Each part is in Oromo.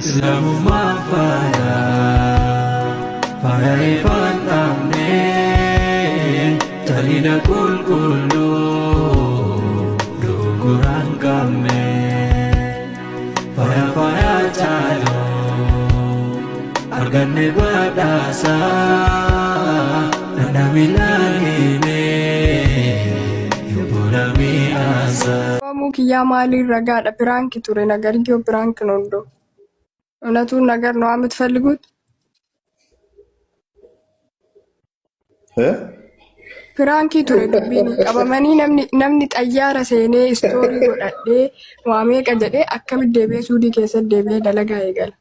Islaamummaan faaya faaya ifaan dhabne jalina qulqulluu dogongoraan qabne faaya faaya caalu arganne badhaasa dhandhami laalime yobbona mi'aasa. Qabamuu kiyyaa maaliin ragaadha? Piraanki ture nagargiyoo piraank ነው እንደው እውነቱን ነገር ነው የምትፈልጉት? እ? Piraankii ture dubbiin qabamanii namni xayyaara seenee istoorii godhadhee waa meeqa jedhee akkamitti deebi'ee suudii keessatti deebi'ee dalagaa eegala.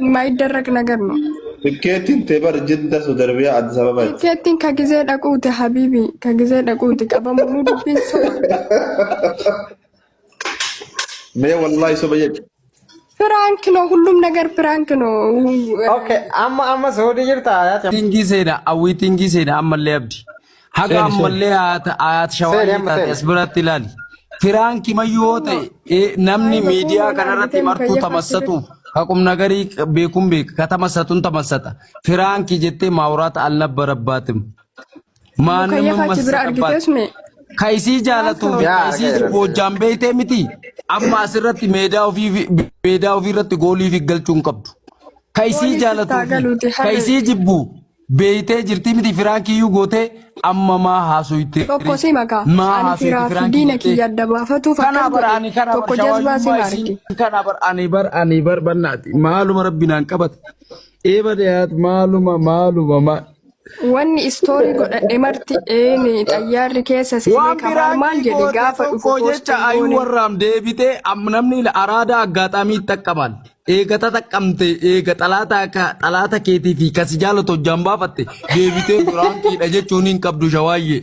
የማይደረግ ነገር ነው። Tikkeettiin tee bar Jidda Saudi Arabiyaa Addis Ababaatti. Tikkeettiin ka gizee dhaquuti habiibi ka gizee dhaquuti qabamuun dubbiin soba. Mee wallaahi soba jedhi. Prank ነው፣ ሁሉም ነገር prank ነው። Okay, amma Saudi jirta Ayaati. Tingii seena hawwii tingii seena ammallee abdi. Haga Seeni seeni. ammallee ayaat Seeni shawaayii amma taate seeni. as biratti ilaali. Prank mayyuu yoo ta'e namni Saahiba miidiyaa kunuun kanarratti argitee martuu mukayyafa tamassatuuf haqumna garii beekuun beeka ka tamassatuun tamassata. Prank jettee maawuraata alnabbarabaatim. Maannima mukayyafa achi bira massata argitee baate. sune Ka isii prank jaalatuu ነው fi Yaa ka isii argaa jibbu jira. hojjaan beeytee miti. Amma asirratti meedaa ofii irratti goolii fi galchuu hin qabdu. Ka isii Goolii jaalatuu sittaa fi galuuti ka harre isii jibbu beeytee jirti miti prankiyyuu gootee amma maa haasofte tokko si makaa maa ani haasofte firaa fi piraankii diina jettee. kiyya adda baafatuuf Kana akkas bar godhe ani kana bar tokko jazbaa si shawaayyummaa maarki. isii kana bar ani bar ani bar bannaati maaluma rabbi naan qabate. Eeba dhiyaat maaluma maaluma maal. Wanni istoorii godhadhe marti eeni xayyaarri keessa seenee Waan kamaal maal piraankii jedhe goote gaafa dhufu tokko poost jecha hin ayuu goone. warraam deebitee namni araada aggaxaamii itti Eega tataqqamte eega xalaata akka xalaata keetii fi kasi jaalatu hojjaan baafatte deebitee prankiidha jechuun hin qabdu shawaayyee.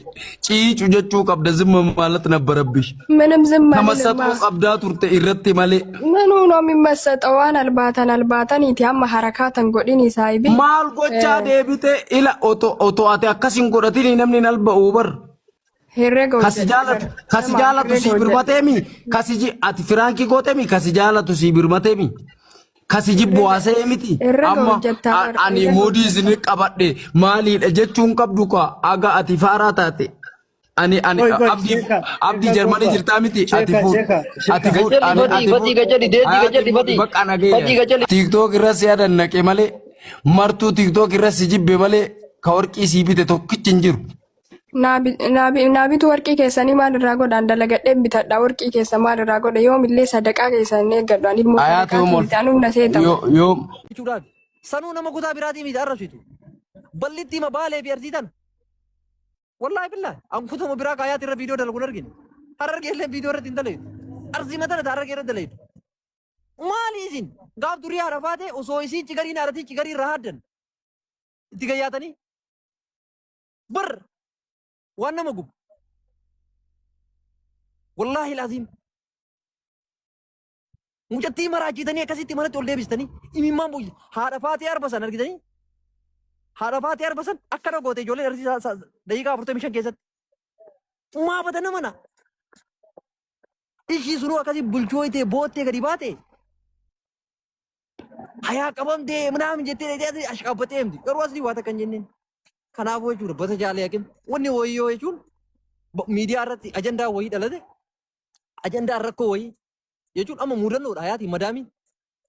Ciicu jechuu qabda zimma maalatti nabbarabbish. ምንም ዝም አልልማ። Tamassatuu qabdaa turte irratti malee. ምኑ ነው የሚመሰጠው? waan albaatan albaataniiti amma harakaatan godhini saahibi. Maal gochaa deebitee ila otoo ati akkas hin godhatin namni hin alba'uu bar. Herrega Kasi hojjedhe jaalatu bar. kasi Nama jaalatu herrega sii hojjedhe. birmateemi kasi ati prank gootemi kasi jaalatu sii birmateemi kasi jibbu haasa'ee miti Herrega amma hojjettaa bar. ani Herrega moodii hojjettaa. isin qabadhe maaliidha jechuun qabdu ka aga ati faaraa taate ani ani Qoy qoy abdii sheeka abdii sheeka jarmanii gorba jirtaa miti ati sheeka fuudh sheeka ati sheeka fuudh Gajalli ani fatii ati fatii fuudh gajalli deetii ati gajalli fuudh fatii bakka fatii nageenya gajalli. TikTok irra si adannaqe malee martuu TikTok irra si jibbe malee ka warqii sii bite tokkichi hin jiru. Naabitu warqii keessanii maal irraa godhaan dalagadheen bitadha. Warqii keessa maal irraa godha yoomillee sadaqaa keessan hin eeggadhu. Ani ilmoo Ayaatu sadaqaa yoom ol miti anuu na seetamu. yoom jechuudhaaf sanuu nama kutaa biraatii miti arrabsitu. Ballitti hima baalee fi arsii tana. Wallaahi billaahi an kutuma biraa kaayaati irra viidiyoo dalagu hin argine. Harargee illee viidiyoo irratti hin dalaydu. Arsii matana ta harargee irra dalaydu. Maali isin gaaf durii haadha faatee osoo isii cigariin haadhatii cigarii irraa haaddan itti gayyaatanii bar waan nama gubu. Wallaahi laaziim. Mucattii maraachitanii akkasitti manatti ol deebistanii imimmaan bu'u. Haadha faatee arba san argitanii? Haadha faatee arba san akkana goote ijoolleen arsii daqiiqaa 45 keessatti. Maafata nama na. Ishii sunuu akkasii bulchooytee boottee gadi baate. Hayaa qabamtee minaamin jettee dheedhee ashqabbatee himti. Garuu asii waa takka hin jenneen. Kanaafuu jechuudha bata jaalee hakim wanni wayyoo jechuun miidiyaa irratti ajandaa wayii dhalate ajandaan rakkoo wayii jechuun amma mudannoodha hayaatiin madaamiin.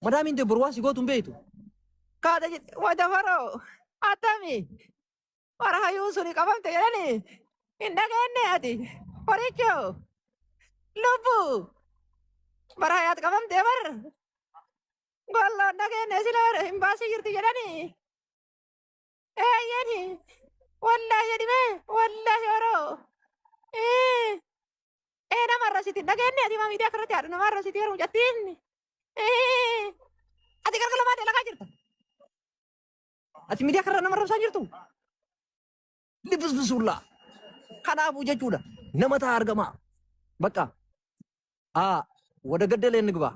Madaamiin tee boru waan si gootu hin beektu. Kaata jedhe waa dafaroo attami warra hayyuun suni qabamte jedhani hin dhageenye ati horichoo lubbu bara hayaat qabamte bar golloon dhageenye sila hin baasii jirti jedhani eeyyeni wallaahi jedhime wallaahi horoo ee ee nama arrabsiti hin dhageenye ati maa miidiyaa kanarratti haadha nama arrabsiti yeroo mucattiin ee ati galgala maa dalagaa jirta ati miidiyaa kanarra nama arrabsaa jirtu lifisfisuullaa kanaafuu jechuudha nama ta'a argamaa bakka aa wada gaddalee inni gubaa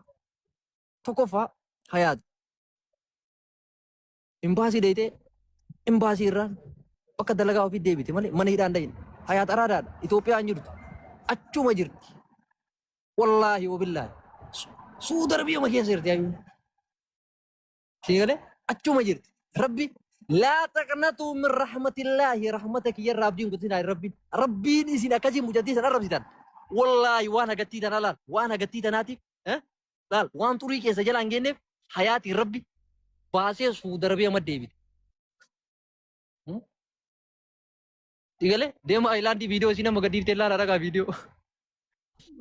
tokkoffaa hayaati imbaasii deeytee imbaasii irraan bakka dalagaa ofii deebite malee mana hidhaan dahin hayaat araadaadha Itoophiyaan jirtu achuma jirti wallaahi wabillaahi Suudi Arabiyaa keessa jirti hayyuun. Siigalee achuma jirti. Rabbi laa taqnatuu min rahmatillaahi rahmata kiyyarraa abdiin kutinaa rabbiin. Rabbiin isin akkasii mucattii san arrabsitan. Wallaahi waan hagattii tanaa laal waan hagattii tanaatiif laal waan xurii keessa jala hin geenneef hayaatiin rabbi baasee Suudi Arabiyaa maddeebite. Siigalee deema Ayilaandii viidiyoo isin amma gadhiiftee laala dhagaa viidiyoo.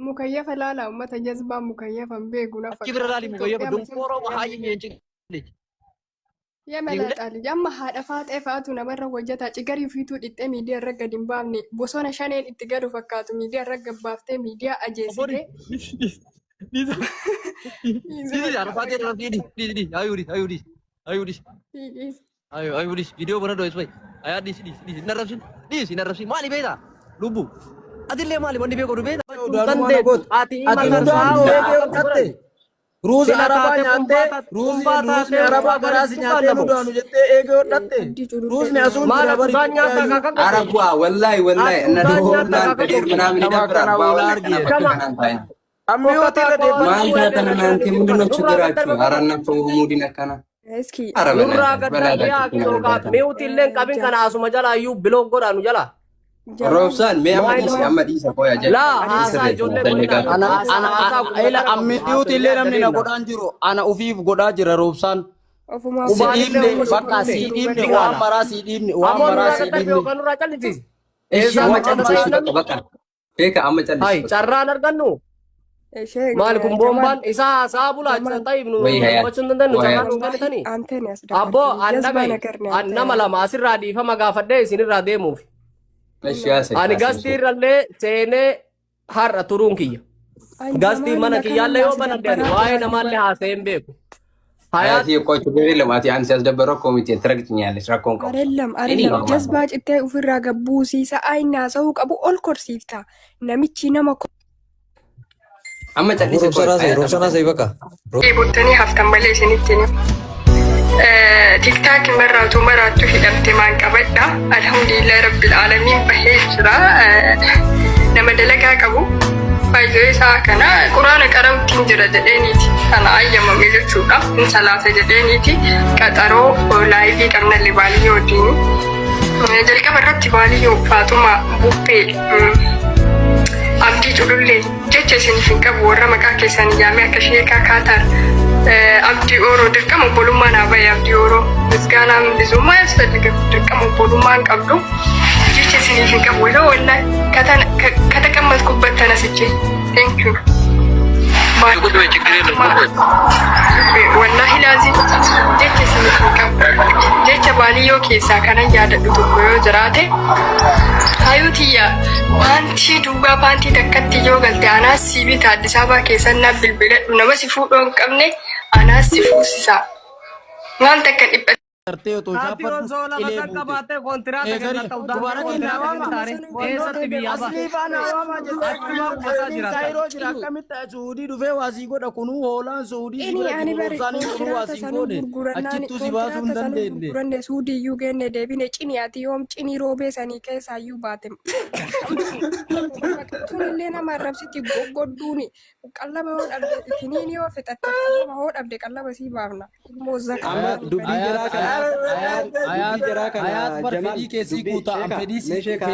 Mukayyafa laala uummata jazbaa mukayyafa hin beeku na Achi bira laali mukayyafa donkooroo haayyi mi'eenci. Yamala xaali amma haadha faaxee fa'aatu namarra hojjeta cigarii ofiituu dhixxee miidiyaa irra gadi hin baafne bosona shaneen itti galu fakkaatu miidiyaa irra gabbaaftee miidiyaa ajeessitee. Ayo, ayo, dis, video bana dois, bay. Ayo, dis, dis, dis. Narrabsin, dis, narrabsin. Maali beektaa? Lubbu. Atillee maali wanni beeku beektaa? Dandeettu. Ati Ati ima udaan tarsaa'oo eegee hodhatte. Ruuza Sila arabaa taate nyaattee kumbaa ruuzni taate arabaa kumbaa garaa si taate nyaattee kumbaa nudaanu jettee eegee hodhatte. Ruuzni asuun Maal jira bari ati nyaata kakak ኧረ ቧ ወላሂ ወላሂ እነ Ati እና ከዲር ምናምን ይደብራል። በአሁን ቀና Kama በቀናን Amma yoo ta'e irra ማን deeffadhu. ታተን እናንተ ምንድነው ችግራችሁ? ኧረ እናንተ ሙድ ነካና። Eski ኧረ Nurraa በእናትህ gadda በላላችሁ yaa yookaan mi'uuti illee qabin kana asuma jala iyyuu biloo godhaanu jala. ሮብሳን ሜ አመዲስ አመዲስ ቆያ ጀ Laa haasaa ijoollee godina Ana haasaa ana haasaa ana ila ammiyuuti illee namni na godhaan jiru ana ufiif godhaa jira roobsaan. Ofumaa Si Qubaan illee dhiibne uffatu bakka si dhiibne Diqaala. waan maraa si dhiibne waan Ammoo maraa nurraa si gadda dhiibne. yookaan nurraa callisiisi. እሺ Eessaa አመጨልስ እሺ በቃ በቃ ቤካ አመጨልስ Hai carraan argannu Ishee maali kun boombaan isaa haasaa bulaa ta'iif nu ወይ ሀያት dubbachuu hin dandeenyu ወይ carraan ሀያት nu kennitanii. Anteen as Abboo an jazbaa dhagaye ነገር ነው an nama lama asirraa dhiifama gaafadhee isinirraa deemuuf. እሺ ያሰ Ani gastii irrallee seenee har'a turuun kiyya. Gastii mana kiyyaallee yoo banadhe ani waa'ee namaallee haasa'ee hin beeku. Hayaat ሀያት ቆይ ችግር የለም አቲ አንቺ ያስደበረው ኮሚቴ ትረግጭኛለሽ ረኮን ቀው አይደለም አይደለም jazbaa cittee ofirraa gabbuusiisa ayinaa sa'uu qabu ol korsiifta namichi nama አመጨልስ ቆይ Roobsanaa sa'i bakka. Bottanii haftan malee isinitti himu. Tiktaak maraatu maraattu hidhamte maan qabadha. Alhamdulillah rabbil aalamiin bahee jira. Nama dalagaa qabu. Baay'ee isaa kana quraana qarawtiin jira jedheeniiti. Kana ayyamame jechuudha. Hin salaata jedheeniiti. Qaxaroo laayivii qabnallee baaliyyoo wajjin. Jalqaba irratti baaliyyoo Faaxuma Bubbee Abdii Culullee jecha isiniif hin qabu warra maqaa keessan yaamee akka sheekaa Kaatar Abdii Ooroo dirqama obbolummaa naa bahe Abdii Ooroo misgaanaan bizummaa ያስፈልግም dirqama obbolummaa hin qabdu jecha isiniif hin qabu yeroo wallahi ከተቀመጥኩበት ተነስቼ thank you wallahi laazim jecha isiniif hin qabu jecha baaliyyoo keessaa kanan yaadadhu tokko yoo jiraate Hayyuu tiyya paantii duwwaa paantii takkatti yoo galte anaas si bita Addis Ababaa keessan naaf bilbiladhu nama si fuudhoo hin qabne anaas si fuusisa. Waan takka dhipha Gartee otoo Ati shaafadhu osoo lafa qilee san buute. qabaatee kontiraata Eegari kennata udaan dubara kontiraata kenna kennitaare eessatti biyyaa ba'a. Aslii faana waamaa jettee Achuma qubataa asliin jiraata. Kaayiroo jira akkamitti Suudii dhufee waasii godha kunuu hoolaan Suudii si Ini bira ani jiru bare roobsaanii kunuu kontiraata waasii sanuu goone gurgurannaan achittuu si baasuu hin kontiraata sanuu dandeenye. gurguranne suudiyyuu geenne deebine cini ati yoom cinii roobee sanii keessaayyuu baate. Tunillee nama arrabsiti goggodduuni qallaba yoo dhabde tiniin yoo fixatte qallaba yoo dhabde qallaba sii baafna. Ilmoo zakaa Amma dubbii jaraa kana Ayaat dubbii jaraa kana ayaat bar Jamaal fedhii keessii dubbii guutaa an sheeka fedhii mee si sheeka